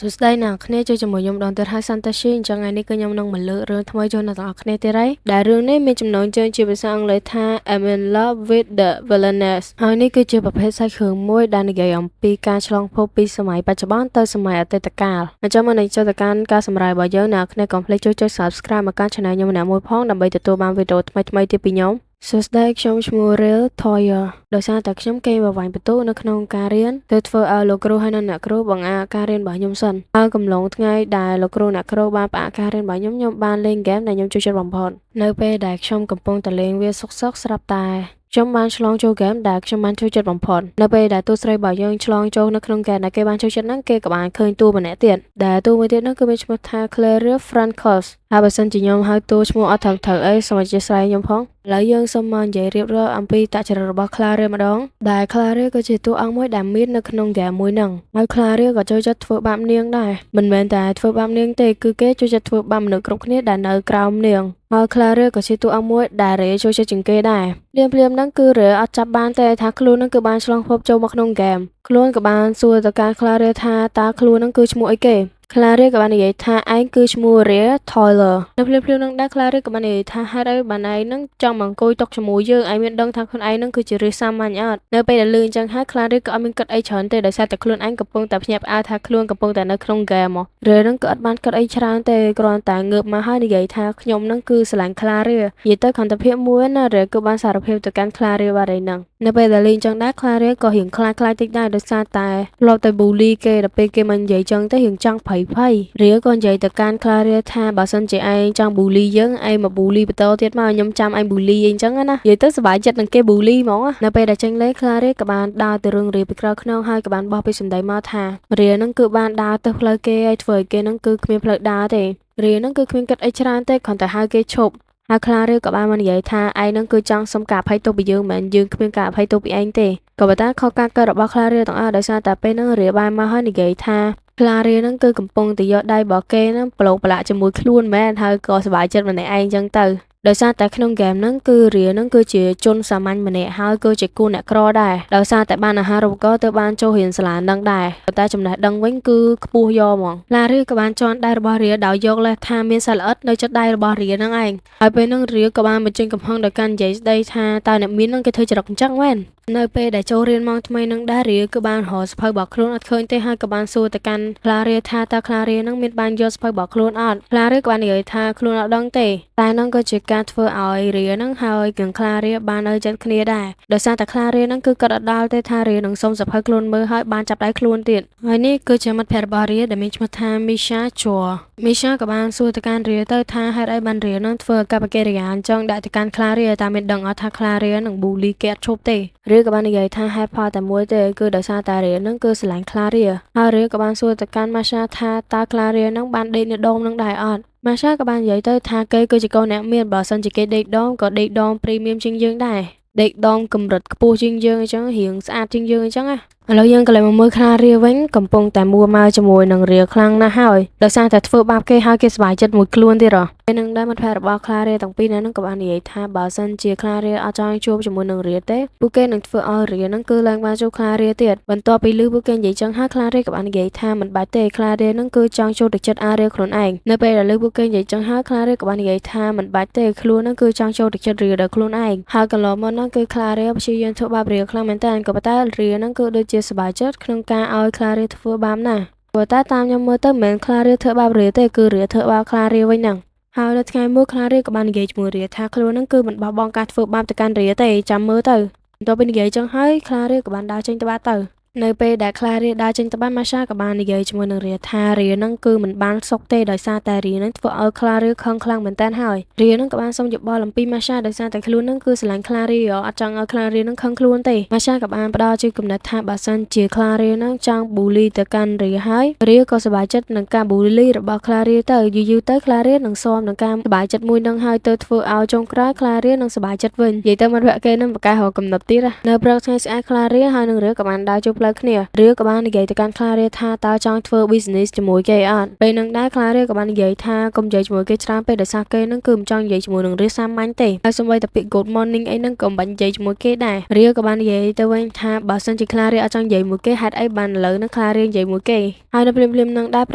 សួស្តីអ្នកគ្នាជួយជាមួយខ្ញុំដងទៀតហើយសន្តាស៊ីអញ្ចឹងថ្ងៃនេះគឺខ្ញុំនឹងមកលើករឿងថ្មីជូនអ្នកទាំងអស់គ្នាទៀតហើយដែលរឿងនេះមានចំណងជើងជាភាសាអង់គ្លេសថា I'm in love with the villainess ហើយនេះគឺជាប្រភេទសាច់រឿងមួយដែលនិយាយអំពីការឆ្លងភពពីសម័យបច្ចុប្បន្នទៅសម័យអតីតកាលអញ្ចឹងមុននឹងចូលទៅកាន់ការសម្រាយរបស់យើងអ្នកគ្នាកុំភ្លេចជួយចុច Subscribe មកកាន់ Channel ខ្ញុំម្នាក់មួយផងដើម្បីទទួលបានវីដេអូថ្មីៗទៀតពីខ្ញុំសួស្តីខ្ញុំឈ្មោះ Real Toyer ដោយសារតែខ្ញុំគេងបវ៉ាញ់បន្ទុនៅក្នុងការរៀនទើបធ្វើឲ្យលោកគ្រូហើយនិងអ្នកគ្រូបង្អាក់ការរៀនរបស់ខ្ញុំសិនហើយកំឡុងថ្ងៃដែលលោកគ្រូអ្នកគ្រូបានផ្អាកការរៀនរបស់ខ្ញុំខ្ញុំបានលេងហ្គេមដែលខ្ញុំចូលចិត្តបំផុតនៅពេលដែលខ្ញុំកំពុងតែលេងវាសុកៗស្រាប់តែខ្ញុំបានឆ្លងចូលហ្គេមដែលខ្ញុំបានចូលចិត្តបំផុតនៅពេលដែលតួស្រីរបស់យើងឆ្លងចូលនៅក្នុងហ្គេមដែលគេបានចូលចិត្តហ្នឹងគេក៏បានឃើញតួម្នាក់ទៀតដែលតួមួយទៀតហ្នឹងគឺមានឈ្មោះថា Claria Francos ហើយបើសិនជាខ្ញុំហៅតួឈ្មោះអត់ត្រឹមត្រូវអីសូមអធ្យាស្រ័យខ្ញុំផងឥឡូវយើងសូមមកនិយាយរៀបរាប់អំពីតចរិតរបស់ Claria ម្ដងដែល Claria គឺជាតួអង្គមួយដែលមាននៅក្នុងហ្គេមមួយហ្នឹងហើយ Claria ក៏ចូលចិត្តធ្វើបាបនាងដែរមិនមែនតែធ្វើបាបនាងទេគឺគេចូលចិត្តធ្វើបាបមនុស្សគ្រប់គ្នាដែលនៅក្រោមនាងហើយ Claria ក៏ជាតួអង្គមួយដែលរេចូលចិត្តជាងគេដែរភ្លាមភ្លាមហ្នឹងគឺរេអត់ចាប់បានទេថាខ្លួនហ្នឹងគឺបានឆ្លងភពចូលមកក្នុងហ្គេមខ្លួនក៏បានសួរទៅកាន់ Claria ថាតើខ្លួនហ្នឹងគឺឈ្មោះអីគេ Claria ក៏បាននិយាយថាឯងគឺឈ្មោះ Ria Toiler នៅភ្លាមភ្លាមនឹងដែរ Claria ក៏បាននិយាយថាហេតុអីបានឯងនឹងចង់មកអង្គុយតុជាមួយយើងឯងមានដឹងថាខ្លួនឯងនឹងគឺជារឿងសាមញ្ញអត់នៅពេលដែលលឺអញ្ចឹងហើយ Claria ក៏អត់មានគិតអីច្រើនទេដោយសារតែខ្លួនឯងកំពុងតែភ្ញាក់ផ្អើលថាខ្លួនកំពុងតែនៅក្នុងហ្គេមហ៎ Ria នឹងក៏អត់បានគិតអីច្រើនទេគ្រាន់តែងើបមកហើយនិយាយថាខ្ញុំនឹងគឺស្រឡាញ់ Claria និយាយទៅគ្រាន់តែភាពមួយណា Ria គឺបានសារភាពទៅកាន់ Claria បាត់ហើយហ្នឹងនៅពេលដែលលេងចឹងដែរ Claria ក៏រៀងខ្លាចខ្លាចតិចដែរដោយសារតែធ្លាប់តែ bully គេដល់ពេលគេមកនិយាយចឹងទៅរៀងចង់ភ័យភ័យរាក៏និយាយទៅកាន់ Claria ថាបើសិនជាឯងចង់ bully យើងឯងមក bully បន្តទៀតមកខ្ញុំចាំឯង bully អីចឹងណានិយាយទៅសប្បាយចិត្តនឹងគេ bully ហ្មងនៅពេលដែលចេញលេង Claria ក៏បានដើរទៅរឿងរាពីក្រោយខ្នងហើយក៏បានបោះពីសម្ដីមកថារានឹងគឺបានដើរទៅផ្លូវគេហើយធ្វើឲ្យគេនឹងគឺគ្មានផ្លូវដើរទេរានឹងគឺគ្មានគិតអីច្រើនទេគ្រាន់តែហៅគេឈប់ហើយ Claria ក៏បានមកនិយាយថាឯងនឹងគឺចង់សុំការអភ័យទោសពីយើងមិនមែនយើងគ្មានការអភ័យទោសពីឯងទេក៏ប៉ុន្តែខុសការកើតរបស់ Claria ទាំងអស់ដោយសារតែពេលហ្នឹងរាបានមកហើយនិយាយថា Claria ហ្នឹងគឺកំពុងតែយកដៃរបស់គេហ្នឹងប្រឡូកប្រឡាក់ជាមួយខ្លួនមែនហើយក៏សប្បាយចិត្តម្នាក់ឯងចឹងទៅដោយសារតែក្នុងហ្គេមហ្នឹងគឺរាហ្នឹងគឺជាជនសាមញ្ញម្នាក់ហើយគឺជាគូអ្នកក្រដែរដោយសារតែបានអាហារូបករណ៍ទៅបានចូលរៀនសាលានឹងដែរប៉ុន្តែចំណេះដឹងវិញគឺខ្ពស់យកហ្មងឡារាក៏បានជន់ដៃរបស់រាដោយយកលេសថាមានសត្វល្អិតនៅចិត្តដៃរបស់រាហ្នឹងឯងហើយពេលហ្នឹងរាក៏បានបញ្ចេញកំហឹងដោយការនិយាយស្ដីថាតើអ្នកមានហ្នឹងគេធ្វើចរិតអញ្ចឹងមែននៅពេលដែលចូលរៀនម៉ោងថ្មីនឹងដែររាគឺបានរកសភៅរបស់ខ្លួនអត់ឃើញទេហើយក៏បានសួរទៅកាន់ Claria ថាតើ Claria នឹងមានបានយកសភៅរបស់ខ្លួនអត់ Claria ក៏បាននិយាយថាខ្លួនអត់ដឹងទេតែនឹងក៏ជាការធ្វើឲ្យរានឹងហើយនិង Claria បាននៅចិត្តគ្នាដែរដោយសារតែ Claria នឹងគឺគាត់អត់ដល់ទេថារានឹងសុំសភៅខ្លួនមើលហើយបានចាប់ដៃខ្លួនទៀតហើយនេះគឺជាមិត្តភក្តិរបស់រាដែលមានឈ្មោះថា Misha Chua Misha ក៏បានសួរទៅកាន់រាទៅថាហេតុអីបានរានឹងធ្វើកប្បកិរិយាអញ្ចឹងដាក់ទៅកាន់ Claria តែមានដឹងអត់ថា Claria នឹង bully គេអត់ឈប់ទេរាក៏បាននិយាយថាហេតុផលតែមួយទេគឺដោយសារតែរានឹងគឺស្រឡាញ់ Claria ហើយរាក៏បានសួរទៅកាន់ Masha ថាតើ Claria នឹងបានដេកនៅដុំនឹងដែរអត់ម៉ាសាក៏បាននិយាយទៅថាគេគឺជាកូនអ្នកមានបើសិនជាគេដេកដងក៏ដេកដង premium ជាងយើងដែរដេកដងកម្រិតខ្ពស់ជាងយើងអញ្ចឹងរៀងស្អាតជាងយើងអញ្ចឹងណាឥឡូវយើងក៏លេចមកមើលខ្លារាវិញកំពុងតែមួម៉ៅជាមួយនឹងរាខ្លាំងណាស់ហើយដោយសារតែធ្វើបាបគេហើយគេសប្បាយចិត្តមួយខ្លួនទៀតហ៎ពេលនឹងដែរមិត្តភក្តិរបស់ខ្លារាទាំងពីរហ្នឹងក៏បាននិយាយថាបើសិនជាខ្លារាអត់ចង់ជួបជាមួយនឹងរាទេពួកគេនឹងធ្វើឲ្យរាហ្នឹងគឺឡើងបានជួបខ្លារាទៀតបន្ទាប់ពីឮពួកគេនិយាយចឹងហើយខ្លារាក៏បាននិយាយថាមិនបាច់ទេខ្លារាហ្នឹងគឺចង់ចូលទៅចិត្តអារាខ្លួនឯងនៅពេលដែលឮពួកគេនិយាយចឹងហើយខ្លារាក៏បាននិយាយថាមិនបាច់ទេខ្លួនហ្នឹងគឺចង់ចូលទៅចិត្តរាដោយខ្លួនឯងហើយកន្លងមកហ្នឹងគឺខ្លារាព្យាយាមធ្វើបាបរាខ្លាំងមែនតើក៏ប៉ុន្តែរាហ្នឹងគឺដូចជាសប្បាយចិត្តក្នុងការឲ្យខ្លារាធ្វើបាបណាស់ព្រោះតែតាមខ្ញុំមើលទៅមិនមែនខ្លារាធ្វើបាបរាទេគឺរាធ្វើបាបខ្លារាវិញហ្នឹងហើយនៅថ្ងៃមួយខ្លារាក៏បាននិយាយជាមួយរាថាខ្លួនហ្នឹងគឺមិនបោះបង់ការធ្វើបាបទៅកាន់រាទេចាំមើលទៅបន្ទាប់ពីនិយាយចឹងហើយខ្លារាក៏បានដើរចេញទៅបាត់ទៅនៅពេលដែលខ្លារាដើរចេញទៅបានម៉ាសាក៏បាននិយាយជាមួយនឹងរាថារានឹងគឺមិនបានសុខទេដោយសារតែរានឹងធ្វើឲ្យខ្លារាខឹងខ្លាំងមែនតើហើយរានឹងក៏បានសុំយោបល់អំពីម៉ាសាដោយសារតែខ្លួននឹងគឺស្រឡាញ់ខ្លារាអត់ចង់ឲ្យខ្លារានឹងខឹងខ្លួនទេម៉ាសាក៏បានផ្ដល់ជាគំនិតថាបើសិនជាខ្លារានឹងចង់ bully ទៅកាន់រាហើយរាក៏សប្បាយចិត្តនឹងការ bully របស់ខ្លារាទៅយូរយូរទៅខ្លារានឹងស៊ាំនឹងការសប្បាយចិត្តមួយនឹងហើយទៅធ្វើឲ្យចុងក្រោយខ្លារានឹងសប្បាយចិត្តវិញនិយាយទៅមិត្តភក្តិគេនឹងប្រកែករកកំណត់ទៀតនៅព្រឹកថ្ងៃស្អែកខ្លារាហើយនឹងរាក៏បានដើរចូលផ្លូវ លូវគ្នារាក៏បាននិយាយទៅកាន់ក្លារាថាតើចង់ធ្វើ business ជាមួយគេអត់ពេលនឹងដែរក្លារាក៏បាននិយាយថាកុំនិយាយជាមួយគេច្រើនពេកដោយសារគេនឹងគឺមិនចង់និយាយជាមួយនឹងរាសាមញ្ញទេហើយសូម្បីតែពាក្យ good morning អីហ្នឹងក៏មិនបាច់និយាយជាមួយគេដែររាក៏បាននិយាយទៅវិញថាបើសិនជាក្លារាអត់ចង់និយាយមួយគេហេតុអីបានឥឡូវហ្នឹងក្លារានិយាយមួយគេហើយនៅភ្លាមៗហ្នឹងដែរព្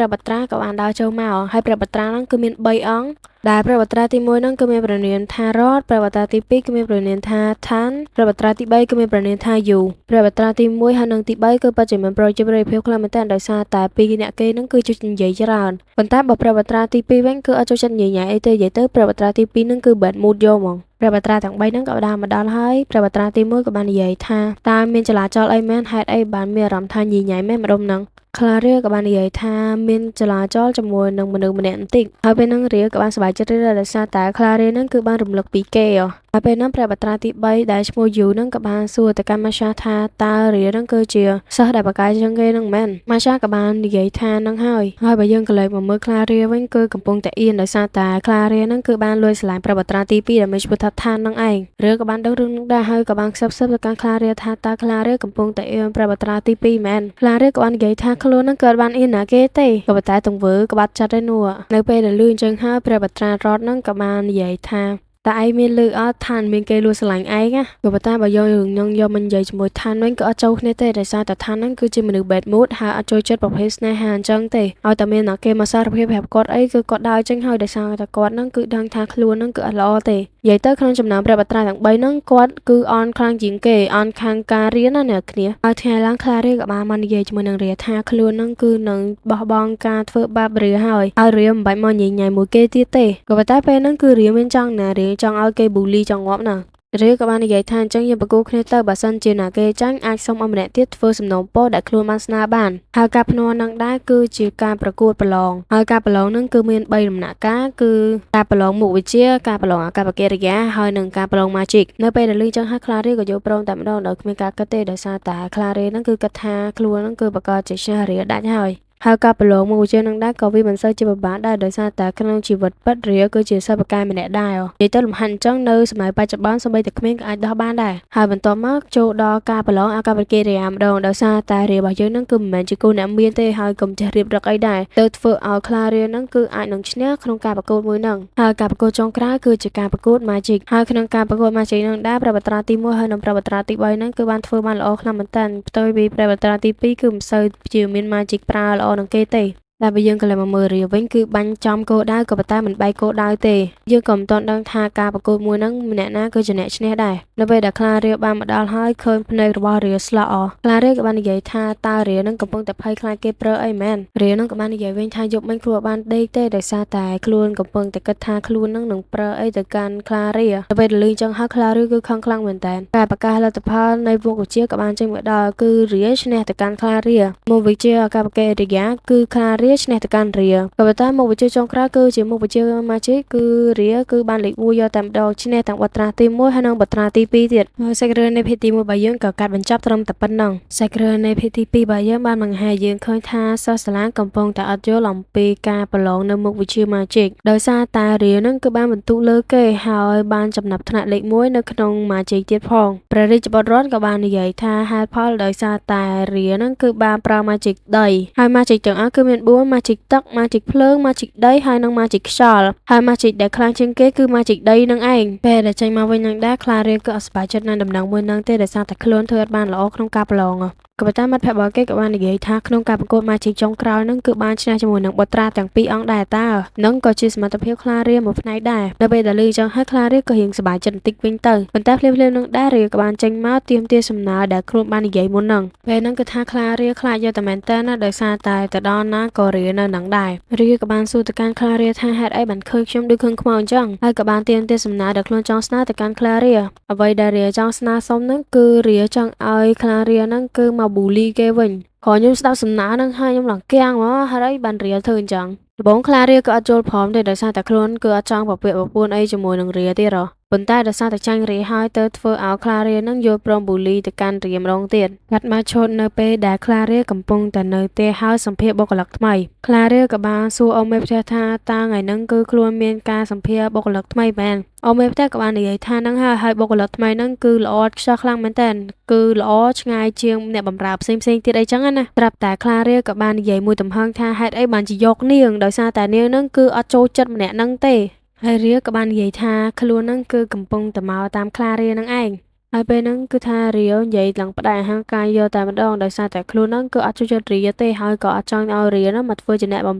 រះបត្រាក៏បានដើរចូលមកហើយព្រះបត្រាហ្នឹងគឺមាន3អង្គដែលព្រះបត្រាទី1ហ្នឹងគឺមានព្រះនាមថារតព្រះបត្រាទី2គឺមានព្រះនាមថាឋានព្រះបត្រាទី3គឺមានព្រះនាមថាយូព្រះបត្រាទី1ហើយនិងទី3គឺពិតជាមានប្រជាប្រិយភាពខ្លាំងមែនទែនដោយសារតែពីរអ្នកគេហ្នឹងគឺជួយនិយាយច្រើនប៉ុន្តែបើព្រះបត្រាទី2វិញគឺអត់ចូលចិត្តនិយាយញ៉ៃអីទេនិយាយទៅព្រះបត្រាទី2ហ្នឹងគឺ bad mood យកហ្មងព្រះបត្រាទាំង3ហ្នឹងក៏ដើរមកដល់ហើយព្រះបត្រាទី1ក៏បាននិយាយថាតើមានចលាចលអីមែនហេតុអីបានមានអារម្មណ៍ថាញញ៉ៃមែនម្ដុំហ្នឹងក្លារាក៏បាននិយាយថាមានចលាចលជាមួយនឹងមនុស្សម្នាក់បន្តិចហើយពេលហ្នឹងរាក៏បានសប្បាយចិត្តរីករាយដោយសារតែក្លារាហ្នឹងគឺបានរំលឹកពីគេហើយពេលហ្នឹងព្រះបត្រាទី3ដែលឈ្មោះយូហ្នឹងក៏បានសួរទៅកាន់ម៉ាសាថាតើរាហ្នឹងគឺជាសិស្សដែលបកកាយជាងគេហ្នឹងមែនម៉ាសាក៏បាននិយាយថាហ្នឹងហើយហើយបើយើងក៏លេចមកមើលក្លារាវិញគឺកំពុងតែអៀនដោយសារតែក្លារាហ្នឹងគឺបានលួចស្រឡាញ់ព្រះបត្រាទី2ដែលមានឈ្មោះថាឋានហ្នឹងឯងរាក៏បានដឹងរឿងហ្នឹងដែរហើយក៏បានខ្សឹបខ្សឹបទៅកាន់ក្លារាថាតើក្លារាកំពុងតែអៀនព្រះបត្រាទី2មែនក្លារាក៏បាននិយាយថាខ្លួនហ្នឹងក៏បានអៀនណាគេទេក៏ប៉ុន្តែទង្វើក្បាត់ចិត្តឯនោះនៅពេលដែលលឺអញ្ចឹងហើយព្រះបត្រារតហ្នឹងក៏បាននិយាយថាតើឯងមានលឺអត់ឋានមានគេលួចស្រឡាញ់ឯងណាក៏ប៉ុន្តែបើយករឿងហ្នឹងយកមកនិយាយជាមួយឋានវិញក៏អត់ចូលគ្នាទេដោយសារតែឋានហ្នឹងគឺជាមនុស្ស bad mood ហើយអត់ចូលចិត្តប្រភេទស្នេហាអញ្ចឹងទេឲ្យតែមានអ្នកគេមកសារភាពប្រាប់គាត់អីគឺគាត់ដើរចេញហើយដោយសារតែគាត់ហ្នឹងគឺដឹងថាខ្លួនហ្នឹងគឺអត់ល្អទេនិយាយទៅក្នុងចំណោមព្រះបត្រាទាំង3ហ្នឹងគាត់គឺអន់ខ្លាំងជាងគេអន់ខាងការរៀនណាអ្នកគ្នាហើយថ្ងៃឡើងក្លារាក៏បានមកនិយាយជាមួយនឹងរាថាខ្លួនហ្នឹងគឺនឹងបោះបង់ការធ្វើបាបរាហើយហើយរាមិនបាច់មកញញ៉ៃមួយគេទៀតទេក៏ប៉ុន្តែពេលហ្នឹងគឺរាមានចង់ណារាចង់ឲ្យគេប៊ូលីចង់ងាប់ណារាក៏បាននិយាយថាអញ្ចឹងយើងប្រគល់គ្នាទៅបើសិនជាណាគេចាញ់អាចសុំឲ្យម្នាក់ទៀតធ្វើសំណូមពរដែលខ្លួនបានស្នើបានហើយការភ្នាល់នឹងដែរគឺជាការប្រកួតប្រឡងហើយការប្រឡងនឹងគឺមាន3ដំណាក់កាលគឺការប្រឡងមុខវិជ្ជាការប្រឡងអាកប្បកិរិយាហើយនិងការប្រឡង Magic នៅពេលដែលលឺចឹងហើយក្លារាក៏យល់ព្រមតែម្ដងដោយគ្មានការគិតទេដោយសារតែក្លារានឹងគឺគិតថាខ្លួននឹងគឺប្រកាសជាឈ្នះរាដាច់ហើយហើយការប្រឡងមុខវិជ្ជានឹងដែរក៏វាមិនសូវជាពិបាកដែរដោយសារតែក្នុងជីវិតពិតរាគឺជាសិស្សពូកែម្នាក់ដែរនិយាយទៅលំហាត់អញ្ចឹងនៅសម័យបច្ចុប្បន្នសូម្បីតែក្មេងក៏អាចដោះបានដែរហើយបន្ទាប់មកចូលដល់ការប្រឡងអាកប្បកិរិយាម្ដងដោយសារតែរារបស់យើងនឹងគឺមិនមែនជាគូអ្នកមានទេហើយកុំចេះរៀបរឹកអីដែរទៅធ្វើឲ្យក្លារានឹងគឺអាចនឹងឈ្នះក្នុងការប្រកួតមួយនឹងហើយការប្រកួតចុងក្រោយគឺជាការប្រកួត Magic ហើយក្នុងការប្រកួត Magic នឹងដែរព្រះបត្រាទី1ហើយនិងព្រះបត្រាទី3នឹងគឺបានធ្វើបានល្អខ្លាំងមែនទែនផ្ទុយពីព្រះបត្រាទី2គឺមិនសូវជាមាន Magic ប្រើល្អនឹងគេទេតែបើយើងក៏លេមកមើលរាវិញគឺបាញ់ចំគោលដៅក៏ប៉ុន្តែមិនបែកគោលដៅទេយើងក៏មិនទាន់ដឹងថាការប្រកួតមួយហ្នឹងម្នាក់ណាគឺជាអ្នកឈ្នះដែរនៅពេលដែលក្លារាបានមកដល់ហើយឃើញភ្នែករបស់រាស្លក់អក្លារាក៏បាននិយាយថាតើរានឹងកំពុងតែភ័យខ្លាចគេប្រើអីមែនរានឹងក៏បាននិយាយវិញថាយប់មិញខ្លួនបានដេកទេដោយសារតែខ្លួនកំពុងតែគិតថាខ្លួននឹងនឹងប្រើអីទៅកាន់ក្លារានៅពេលដែលលឺចឹងហើយក្លារាគឺខឹងខ្លាំងមែនតើការប្រកាសលទ្ធផលនៃមុខវិជ្ជាក៏បានចេញមកដល់គឺរាឈ្នះទៅកាន់ក្លារាមុខវិជ្ជាអាកប្បកិរិយាគឺក្លារាឈ្នះទៅកាន់រាក៏ប៉ុន្តែមុខវិជ្ជាចុងក្រោយគឺជាមុខវិជ្ជា Magic គឺរាគឺបានលេខ1យកតែម្ដងឈ្នះទាំងបត្រាទី1ហើយនិងបត្រាទី2ទៀតហើយសាច់រឿងនៃភាគទី1របស់យើងក៏កាត់បញ្ចប់ត្រឹមតែប៉ុណ្ណឹងសាច់រឿងនៃភាគទី2របស់យើងបានបង្ហាញយើងឃើញថាសិស្សសាលាកំពុងតែអត់យល់អំពីការប្រឡងនៅមុខវិជ្ជា Magic ដោយសារតែរានឹងគឺបានបន្ទុកលើគេហើយបានចំណាប់ថ្នាក់លេខ1នៅក្នុង Magic ទៀតផងព្រះរាជបុត្ររតក៏បាននិយាយថាហេតុផលដោយសារតែរានឹងគឺបានប្រើ Magic ដីហើយ Magic ទាំងអស់គឺមាន4 Magic ទឹក Magic ភ្លើង Magic ដីហើយនិង Magic ខ្យល់ហើយ Magic ដែលខ្លាំងជាងគេគឺ Magic ដីនឹងឯងពេលដែលចេញមកវិញនឹងដែរក្លារាគឺអត់សប្បាយចិត្តនឹងដំណឹងមួយនឹងទេដោយសារតែខ្លួនធ្វើអត់បានល្អក្នុងការប្រឡងក៏ប៉ុន្តែមិត្តភក្តិរបស់គេក៏បាននិយាយថាក្នុងការប្រកួត Magic ចុងក្រោយនឹងគឺបានឈ្នះជាមួយនឹងបុត្រាទាំងពីរអង្គដែរតើនឹងក៏ជាសមត្ថភាពក្លារាមួយផ្នែកដែរដល់ពេលដែលលឺចឹងហើយក្លារាក៏រៀងសប្បាយចិត្តបន្តិចវិញទៅប៉ុន្តែភ្លាមៗនឹងដែររាក៏បានចេញមកទាមទារសំណើដែលខ្លួនបាននិយាយមុននឹងពេលហ្នឹងគឺថាក្លារាខ្លាចយកតែមែនតើណាដោយសារតែទៅដល់ណាក៏រានៅនឹងដែររាក៏បានសួរទៅកាន់ក្លារាថាហេតុអីបានឃើញខ្ញុំដូចឃើញខ្មោចអញ្ចឹងហើយក៏បានទាមទារសំណើដែលខ្លួនចង់ស្នើទៅកាន់ក្លារាអ្វីដែលរាចង់ស្នើសុំហ្នឹងគឺរាចង់ឲ្យក្លារាហ្នឹងគឺមកប៊ូលីគេវិញគ្រាន់ខ្ញុំស្ដាប់សំណើហ្នឹងហើយខ្ញុំឡើងគាំងមកហេតុអីបានរាធ្វើអញ្ចឹងដំបូងក្លារាក៏អត់យល់ព្រមទេដោយសារតែខ្លួនគឺអត់ចង់ពពាក់ពពូនអីជាមួយនឹងរាទៀតហ៎ ប៉ុន្តែដោយសារតែចាញ់រាហើយទៅធ្វើឲ្យក្លារានឹងយល់ព្រមបូលីទៅកាន់រាម្ដងទៀតកាត់មកឈុតនៅពេលដែលក្លារាកំពុងតែនៅផ្ទះហើយសម្ភាសបុគ្គលិកថ្មីក្លារាក៏បានសួរអ៊ំមេផ្ទះថាតើថ្ងៃហ្នឹងគឺខ្លួនមានការសម្ភាសបុគ្គលិកថ្មីមែនអ៊ំមេផ្ទះក៏បាននិយាយថាហ្នឹងហើយហើយបុគ្គលិកថ្មីហ្នឹងគឺល្អខ្ចោះខ្លាំងមែនតើគឺល្អឆ្ងាយជាងអ្នកបម្រើផ្សេងផ្សេងទៀតអីចឹងណាត្រាប់តែក្លារាក៏បាននិយាយមួយទំហឹងថាហេតុអីបានជាយកនាងដោយសារតែនាងហ្នឹងគឺអត់ចូលចិត្តម្នាក់ហ្នឹងទេហើយរាក៏បាននិយាយថាខ្លួនហ្នឹងគឺកំពុងតែមកតាមក្លារាហ្នឹងឯងហើយពេលហ្នឹងគឺថារានិយាយឡើងផ្ដាច់អាហារកាយយកតែម្ដងដោយសារតែខ្លួនហ្នឹងគឺអត់ចូលចិត្តរាទេហើយក៏អត់ចង់ឲ្យរាហ្នឹងមកធ្វើជាអ្នកបម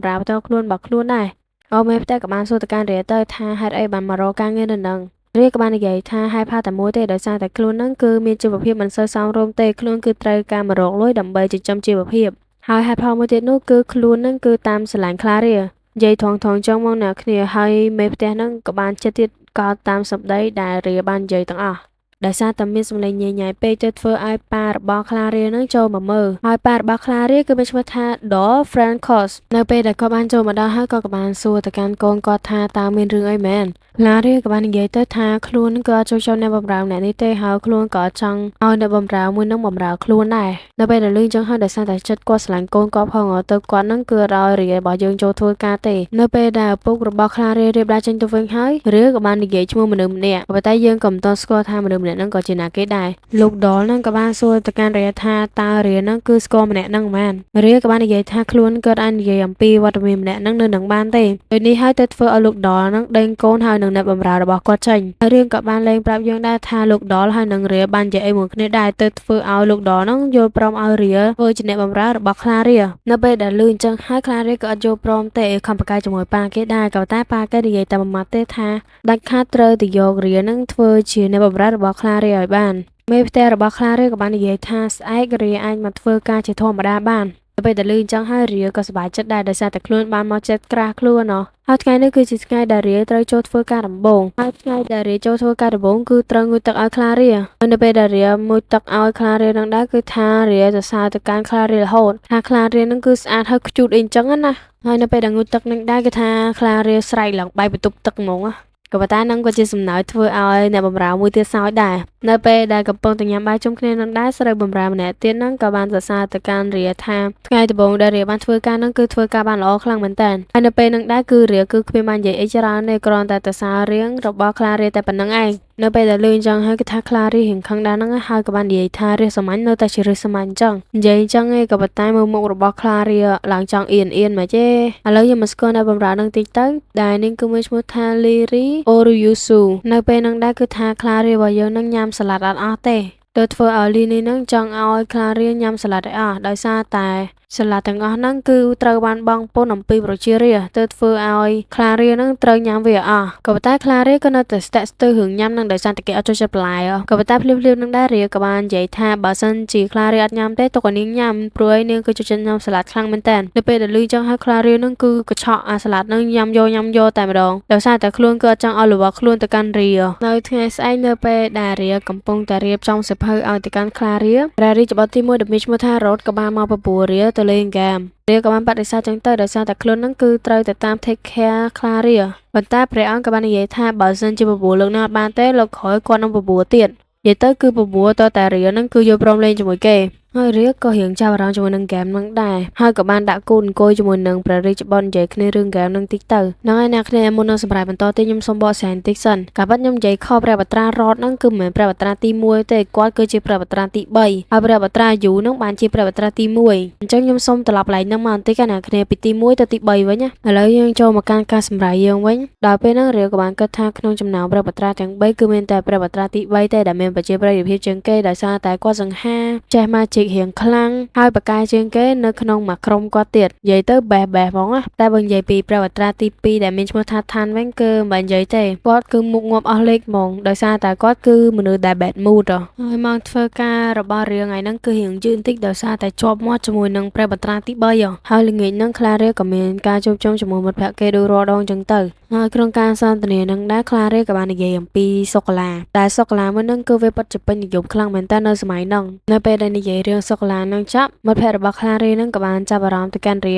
្រើផ្ទាល់ខ្លួនរបស់ខ្លួនដែរអូមេផ្ទះក៏បានសួរទៅកាន់រាទៅថាហេតុអីបានមករកការងារនៅនឹងរាក៏បាននិយាយថាហេតុផលតែមួយទេដោយសារតែខ្លួនហ្នឹងគឺមានជីវភាពមិនសូវសមរម្យទេខ្លួនគឺត្រូវការមករកលុយដើម្បីចិញ្ចឹមជីវភាពហើយហេតុផលមួយទៀតនោះគឺខ្លួនហ្នឹងគឺតាមស្រឡាញ់ក្លារានិយាយថងថងចឹងមកអ្នកគ្នាហើយមេផ្ទះហ្នឹងក៏បានចិត្តទៀតក៏តាមសម្ដីដែលរាបាននិយាយទាំងអស់ដោយសារតែមានសម្លេងញ៉ៃញ៉ៃពេកទៅធ្វើឲ្យប៉ារបស់ក្លារានឹងចូលមកមើលហើយប៉ារបស់ក្លារាគឺមានឈ្មោះថា Dol Francos នៅពេលដែលគាត់បានចូលមកដល់ហើយក៏បានសួរទៅកាន់កូនគាត់ថាតើមានរឿងអីមែនក្លារាក៏បាននិយាយទៅថាខ្លួនក៏អត់ចូលចិត្តអ្នកបម្រើម្នាក់នេះទេហើយខ្លួនក៏ចង់ឲ្យអ្នកបម្រើមួយនឹងបម្រើខ្លួនដែរនៅពេលដែលលឺចឹងហើយដោយសារតែចិត្តគាត់ស្រឡាញ់កូនគាត់ផងទៅគាត់នឹងគឺឲ្យរារបស់យើងចូលធ្វើការទេនៅពេលដែលឪពុករបស់ក្លារារៀបដើរចេញទៅវិញហើយរាក៏បាននិយាយឈ្មោះមនុស្សម្នាក់ប៉ុន្តែយើងក៏មិនទាន់ស្គាល់ថាមនុស្សម្នាក់ហ្នឹងក៏ជាណាគេដែរលោកដលហ្នឹងក៏បានសួរទៅកាន់រាថាតើរាហ្នឹងគឺស្គាល់ម្នាក់ហ្នឹងមែនរាក៏បាននិយាយថាខ្លួនគាត់អាចនិយាយអំពីវត្តមានម្នាក់ហ្នឹងនៅនឹងបានទេពេលនេះហើយទៅធ្វើឲ្យលោកដលហ្នឹងដេញកូនហើយនឹងអ្នកបម្រើរបស់គាត់ចេញហើយរឿងក៏បានលែងប្រាប់យើងដែរថាលោកដលហើយនឹងរាបាននិយាយអីមួយគ្នាដែរទៅធ្វើឲ្យលោកដលហ្នឹងយល់ព្រមឲ្យរាធ្វើជាអ្នកបម្រើរបស់ក្លារានៅពេលដែលលឺអញ្ចឹងហើយក្លារាក៏អត់យល់ព្រមទេខំប្រកែកជាមួយប៉ាគេដែរក៏តែប៉ាគេនិយាយតែមួយម៉ាត់ទេថាដាច់ខាតត្រូវទៅយករាហ្នឹងធ្វើជាអ្នកបម្រើរបស់ក្លារាឲ្យបានមេផ្ទះរបស់ក្លារាក៏បាននិយាយថាស្អែករាអាចមកធ្វើការជាធម្មតាបានទៅពេលដែលលឺអញ្ចឹងហើយរាក៏សប្បាយចិត្តដែរដោយសារតែខ្លួនបានមកចិត្តក្រាស់ខ្លួនណោះហើយថ្ងៃនេះគឺជាថ្ងៃដែលរាត្រូវចូលធ្វើការដំបូងហើយថ្ងៃដែលរាចូលធ្វើការដំបូងគឺត្រូវងូតទឹកឲ្យក្លារាហើយនៅពេលដែលរាងូតទឹកឲ្យក្លារានឹងដែរគឺថារាសរសើរទៅកាន់ក្លារារហូតថាក្លារានឹងគឺស្អាតហើយខ្ជូតអីអញ្ចឹងណាហើយនៅពេលដែលងូតទឹកនឹងដែរគឺថាក្លារាស្រែកឡើងបែកបន្ទប់ទឹកហ្មងក៏ប៉ុន្តែនឹងក៏ជាសំណើធ្វើឲ្យអ្នកបម្រើមួយទៀតសើចដែរនៅពេលដែលកំពុងតែញ៉ាំបាយជុំគ្នានឹងដែរស្រីបម្រើម្នាក់ទៀតនឹងក៏បានសរសើរទៅកាន់រាថាថ្ងៃដំបូងដែលរាបានធ្វើការនឹងគឺធ្វើការបានល្អខ្លាំងមែនតើហើយនៅពេលនឹងដែរគឺរាគឺគ្មានបាននិយាយអីច្រើនទេគ្រាន់តែសរសើររៀងរបស់ក្លារាតែប៉ុណ្្នឹងឯងនៅពេលដែលលឺអញ្ចឹងហើយគឺថាក្លារារៀងខឹងដែរហ្នឹងហើយក៏បាននិយាយថារាសាមញ្ញនៅតែជារាសាមញ្ញអញ្ចឹងនិយាយអញ្ចឹងឯងក៏ប៉ុន្តែមើលមុខរបស់ក្លារាឡើងចង់អៀនអៀនមកទេឥឡូវយើងមកស្គាល់នៅបម្រើនឹងតិចទៅដែលនាងគឺមានឈ្មោះថាលីរីអូរូយូស៊ូនៅពេលហ្នឹងដែរគឺថាក្លារារបស់យើងនឹងញ៉ាំសាឡាត់អត់អស់ទេទៅធ្វើឲ្យលីនេះនឹងចង់ឲ្យក្លារាញ៉ាំសាឡាត់ឲ្យអស់ដោយសារតែសាឡាត់ទាំងអស់ហ្នឹងគឺត្រូវបានបង់ពន្ធអំពីប្រជារាស្ត្រទៅធ្វើឲ្យក្លារានឹងត្រូវញ៉ាំវាអស់ក៏ប៉ុន្តែក្លារាក៏នៅតែស្ទាក់ស្ទើររឿងញ៉ាំនឹងដោយសារតែគេអត់ចូលចិត្តបន្លែក៏ប៉ុន្តែភ្លាមៗនឹងដែររាក៏បាននិយាយថាបើសិនជាក្លារាអត់ញ៉ាំទេទុកឲ្យនាងញ៉ាំព្រោះឯនាងគឺចូលចិត្តញ៉ាំសាឡាត់ខ្លាំងមែនតើនៅពេលដែលលឺចឹងហើយក្លារានឹងគឺកញ្ឆក់អាសាឡាត់នឹងញ៉ាំយកញ៉ាំយកតែម្ដងដោយសារតែខ្លួនគឺអត់ចង់ឲ្យលវខ្លួនទៅកាន់រានៅថ្ងៃស្អែកនៅពេលដែលរាកំពុងតែរៀបចំសៀវភៅឲ្យទៅកាន់ក្លារាព្រះរាជបុត្រទី1ដែលមានឈ្មោះថារ៉ូតក៏បានមកបបួលរាទៅលេងហ្គេមរាក៏បានបដិសេធចឹងទៅដោយសារតែខ្លួននឹងគឺត្រូវតែតាម take care ក្លារាប៉ុន្តែព្រះអង្គក៏បាននិយាយថាបើសិនជាបបួលលើកណាបានទេលោកក្រោយគាត់នឹងបបួលទៀតនិយាយទៅគឺបបួលតតែរានឹងគឺយល់ព្រមលេងជាមួយគេហើយរាក៏រៀងចាប់អារម្មណ៍ជាមួយនឹងហ្គេមនឹងដែរហើយក៏បានដាក់គូអង្គុយជាមួយនឹងព្រះរាជបុត្រនិយាយគ្នារឿងហ្គេមនឹងតិចទៅហ្នឹងហើយអ្នកគ្នាមុននឹងសម្រាប់បន្តទៀតខ្ញុំសូមបកស្រាយបន្តិចសិនកាលពិតខ្ញុំនិយាយខុសព្រះបត្រារតហ្នឹងគឺមិនមែនព្រះបត្រាទី1ទេគាត់គឺជាព្រះបត្រាទី3ហើយព្រះបត្រាយូហ្នឹងបានជាព្រះបត្រាទី1អញ្ចឹងខ្ញុំសូមត្រឡប់កន្លែងហ្នឹងមកបន្តិចណាអ្នកគ្នាពីទី1ទៅទី3វិញណាឥឡូវយើងចូលមកកាន់ការសម្រាយយើងវិញដល់ពេលហ្នឹងរាក៏បានគិតថាក្នុងចំណោមព្រះបត្រាទាំង3គឺមានតែព្រះបត្រាទី3ទេដែលមានប្រជាប្រិយភាពជាងគេដោយសារតែគាត់សង្ហាចេះមកជីករៀងខ្លាំងហើយបកកាយជាងគេនៅក្នុងមួយក្រុមគាត់ទៀតនិយាយទៅបេះបេះហ្មងណាតែបើនិយាយពីព្រះបត្រាទី2ដែលមានឈ្មោះថាឋានវិញគឺមិននិយាយទេគាត់គឺមុខងាប់អស់លេខហ្មងដោយសារតែគាត់គឺមនុស្សដែល bad mood ហើយមកធ្វើការរបស់រឿងថ្ងៃហ្នឹងគឺរៀងយឺតបន្តិចដោយសារតែជាប់មាត់ជាមួយនឹងព្រះបត្រាទី3ហើយល្ងាចហ្នឹងក្លារាក៏មានការជួបជុំជាមួយមិត្តភក្តិគេដូចរាល់ដងចឹងទៅហើយក្នុងការសន្ទនានឹងដែរក្លារាក៏បាននិយាយអំពីសូកូឡាដែលសូកូឡាមួយហ្នឹងគឺវាពិតជាពេញនិយមខ្លាំងមែនតើនៅសម័យហ្នឹងនៅពេលដែលនិយាយរឿងសូកូឡានឹងចាប់មិត្តភក្តិរបស់ក្លារានឹងក៏បានចាប់អារម្មណ៍ទៅកាន់រ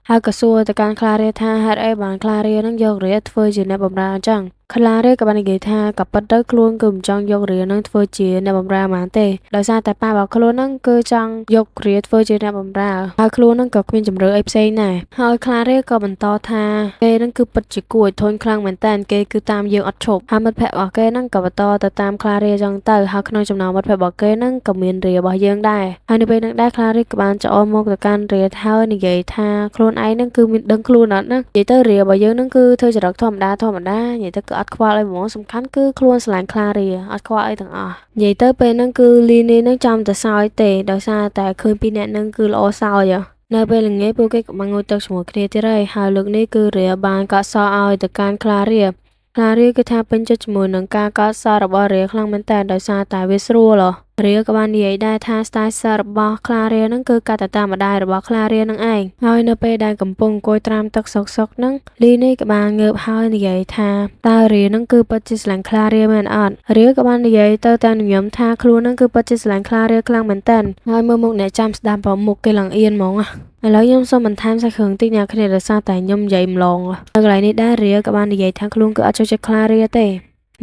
ាហើយក៏សួរទៅកាន់ក្លារាថាហេតុអីបានក្លារានឹងយករាធ្វើជាអ្នកបម្រើអញ្ចឹង ក្លារាក៏បាននិយាយថាក៏ពិតទៅខ្លួនគឺមិនចង់យករានឹងធ្វើជាអ្នកបម្រើហ្មងទេដោយសារតែប៉ារបស់ខ្លួននឹងគឺចង់យករាធ្វើជាអ្នកបម្រើហើយខ្លួននឹងក៏គ្មានជំរឿអីផ្សេងដែរហើយក្លារាក៏បន្តថាគេនឹងគឺពិតជាគួរឲ្យធុញខ្លាំងមែនតើគេគឺតាមយើងអត់ឈប់ហើយមិត្តភក្តិរបស់គេនឹងក៏បន្តទៅតាមក្លារាចឹងទៅហើយក្នុងចំណោមមិត្តភក្តិរបស់គេនឹងក៏មានរារបស់យើងដែរហើយនៅពេលនឹងដែរក្លារាក៏បានចោលមកទៅកាន់រាហើយនិយាយថាខ្លួនឯងនឹងគឺមានដឹងខ្លួនអត់ណានិយាយទៅរារបស់យើងនឹងគឺធ្វើចរិតធម្មតាធម្មតានិយាយទៅគឺអត់ខ្វល់អីហ្មងសំខាន់គឺខ្លួនស្រឡាញ់ក្លារាអត់ខ្វល់អីទាំងអស់និយាយទៅពេលហ្នឹងគឺលីនីនឹងចាំតែសើចទេដោយសារតែឃើញពីរអ្នកហ្នឹងគឺល្អសើចនៅពេលល្ងាចពួកគេក៏បានងូតទឹកជាមួយគ្នាទៀតហើយហើយលើកនេះគឺរាបានកក់សក់ឲ្យទៅកាន់ក្លារាក្លារាគឺថាពេញចិត្តជាមួយនឹងការកក់សក់របស់រាខ្លាំងមែនតើដោយសារតែវាស្រួលរាក៏បាននិយាយដែរថា style សក់របស់ក្លារានឹងគឺកាត់ទៅតាមម្ដាយរបស់ក្លារានឹងឯងហើយនៅពេលដែលកំពុងអង្គុយត្រាំទឹកសុកសុកនឹងលីនេះក៏បានងើបហើយនិយាយថាតើរានឹងគឺពិតជាស្រឡាញ់ក្លារាមែនអត់រាក៏បាននិយាយទៅតាមញញឹមថាខ្លួននឹងគឺពិតជាស្រឡាញ់ក្លារាខ្លាំងមែនតើហើយមើលមុខអ្នកចាំស្ដាប់ប្រមុខគេឡើងអៀនហ្មងឥឡូវខ្ញុំសូមបន្ថែមសាច់គ្រឿងតិចអ្នកគ្នាដោយសារតែខ្ញុំនិយាយម្លងនៅកន្លែងនេះដែររាក៏បាននិយាយថាខ្លួនគឺអត់ចូលចិត្តក្លារាទេ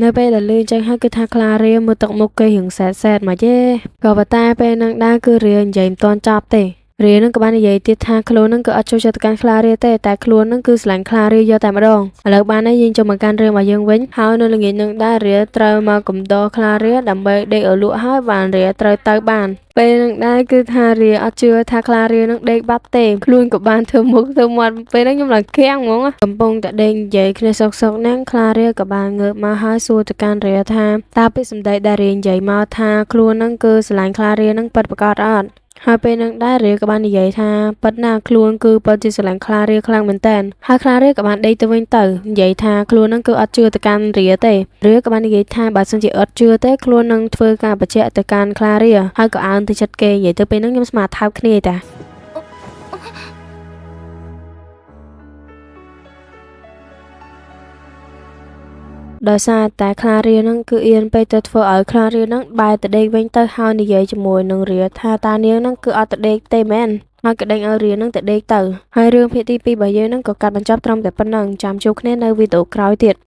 នៅពេលដែលលឺចឹងហើយគឺថាក្លារាមើលទឹកមុខគេរៀងសែតសែតមកទេក៏ប៉ុន្តែពេលហ្នឹងដែរគឺរានិយាយមិនទាន់ចប់ទេរានឹងក៏បាននិយាយទៀតថាខ្លួននឹងគឺអត់ចូលចិត្តកាន់ក្លារាទេតែខ្លួននឹងគឺស្រឡាញ់ក្លារាយកតែម្ដងឥឡូវបានហើយយើងចូលមកកាន់រឿងរបស់យើងវិញហើយនៅល្ងាចនឹងដែររាត្រូវមកកំដរក្លារាដើម្បីដេកឲ្យលក់ហើយបានរាត្រូវទៅបានពេលនឹងដែរគឺថារាអត់ជឿថាក្លារានឹងដេកបាត់ទេខ្លួនក៏បានធ្វើមុខធ្វើមាត់ពេលហ្នឹងខ្ញុំឡើងគាំងហ្មងកំពុងតែដេកនិយាយគ្នាសុកសុកហ្នឹងក្លារាក៏បានងើបមកហើយសួរទៅកាន់រាថាតើពាក្យសម្ដីដែលរានិយាយមកថាខ្លួននឹងគឺស្រឡាញ់ក្លារានឹងពិតប្រាកដអត់ហើយពេលនឹងដែររាក៏បាននិយាយថាពិតណាស់ខ្លួនគឺពិតជាស្រឡាញ់ក្លារាខ្លាំងមែនតើហើយក្លារាក៏បានដេកទៅវិញទៅនិយាយថាខ្លួននឹងគឺអត់ជឿទៅកាន់រាទេរាក៏បាននិយាយថាបើសិនជាអត់ជឿទេខ្លួននឹងធ្វើការបញ្ជាក់ទៅកាន់ក្លារាហើយក៏អើនទៅចិត្តគេនិយាយទៅពេលហ្នឹងខ្ញុំស្មាថើបគ្នាតាដោយសារតែក្លារានឹងគឺអៀនពេកទៅធ្វើឲ្យក្លារានឹងបែរទៅដេកវិញទៅហើយនិយាយជាមួយនឹងរាថាតានាងនឹងគឺអត់ទៅដេកទេមែនហើយក៏ដេញឲ្យរានឹងទៅដេកទៅហើយរឿងភាគទី2របស់យើងនឹងក៏កាត់បញ្ចប់ត្រឹមតែប៉ុណ្្នឹងចាំជួបគ្នានៅវីដេអូក្រោយទៀត។